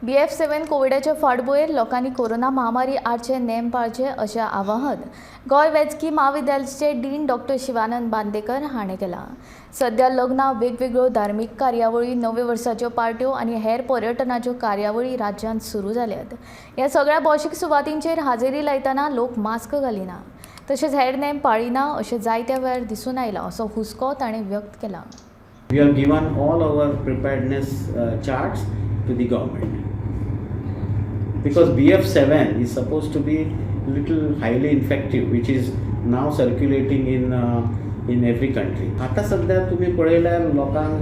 BF7 कोविडाचे फाटभुंयेर लोकांनी corona महामारी आडचे नेम पाळचे अशें आवाहन गोंय वैजकी म्हाविद्यालयाचे डीन डॉक्टर शिवानंद बांदेकर हाणें केलां. सध्या लग्नां, वेगवेगळ्यो धार्मीक कार्यावळी, नव्या वर्साच्यो पार्ट्यो आनी हेर पर्यटनाच्यो कार्यावळी राज्यांत सुरू जाल्यात. ह्या सगळ्या भौशीक सुवातींचेर हाजेरी लायतना लोक मास्क घालिना तशेंच हेर नेम पाळिना अशें जायत्या वेळार दिसून आयलां असो हुस्को ताणें व्यक्त केला. We have given all our preparedness charts to the government because BF7 is supposed to be little highly infective, which is now circulating in every country. आता सध्या तुम्ही पळयल्यार लोकांक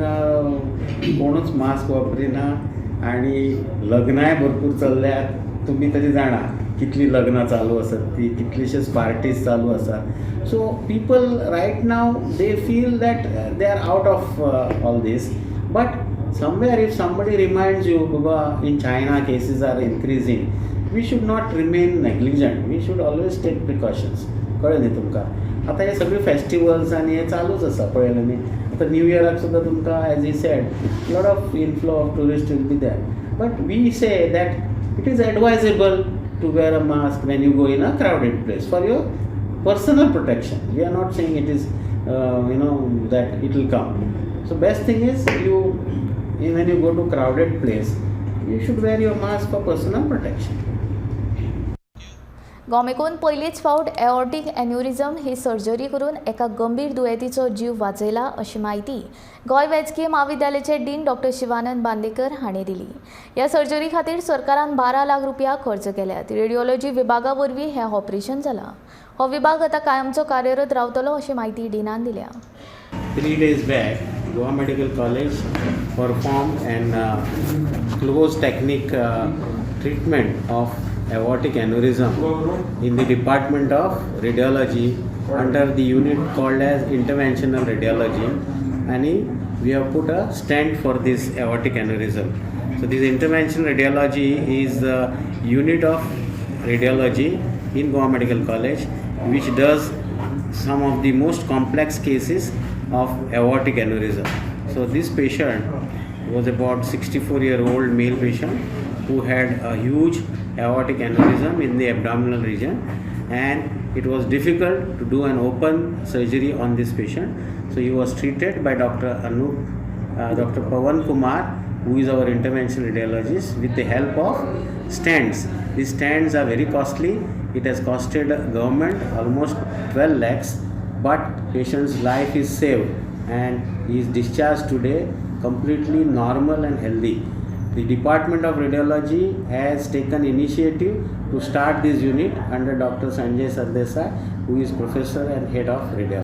कोणूच मास्क वापरिना आणि लग्नांय भरपूर चल्ल्यात. तुमी तरी जाणा कितली लग्नां चालू आसात ती, कितलीशेच पार्टीज चालू आसा. So people right now, they feel that they are out of all this, but somewhere if somebody reminds you, "Baba, in China cases are increasing," we should not remain negligent. We should always take precautions. कळ्ळें न्ही तुमकां? आतां हे सगळे festivals आनी हे चालूच आसा, पळयलें न्ही? आतां न्यू इयराक सुद्दां तुमकां, as he said, lot of inflow of tourist will be there, but we say that it is advisable to wear a mask when you go in a crowded place for your personal protection. We are not saying it is, that it will come. So best thing is you, when you go to crowded place, you should wear your mask for personal protection. गोमेकॉन पयलीच फावट एओर्टीक एन्युरिझम ही surgery करून एका गंभीर दुयेंतीचो जीव वाचयला अशी म्हायती गोंय वैजकीय म्हाविद्यालयाचे dean doctor Shivanand Bandekar हांणी दिली. ह्या सर्जरी खातीर सरकारान 12 लाख रुपया खर्च केल्यात. रेडिओलॉजी विभागा वरवीं हें ऑपरेशन जालां. हो विभाग आतां कायमचो कार्यरत रावतलो अशी म्हायती डिनान दिल्या. 3 days back, Goa Medical College performed an closed technique treatment of aortic aneurysm in the Department of Radiology under the unit called as Interventional Radiology, and we have put a stent for this aortic aneurysm. So this interventional radiology is the unit of radiology in Goa Medical College which does some of the most complex cases of aortic aneurysm. So this patient was about 64-year-old male patient who had a huge aortic aneurysm in the abdominal region, and it was difficult to do an open surgery on this patient. So he was treated by Dr. Pawan Kumar, who is our interventional radiologist, with the help of stents. These stents are very costly. It has costed government almost 12 lakhs, but patient's life is saved and he is discharged today completely normal and healthy. The Department of Radiology has taken initiative to start this unit under Dr. Sanjay Sardesai, who is professor and head of radiology.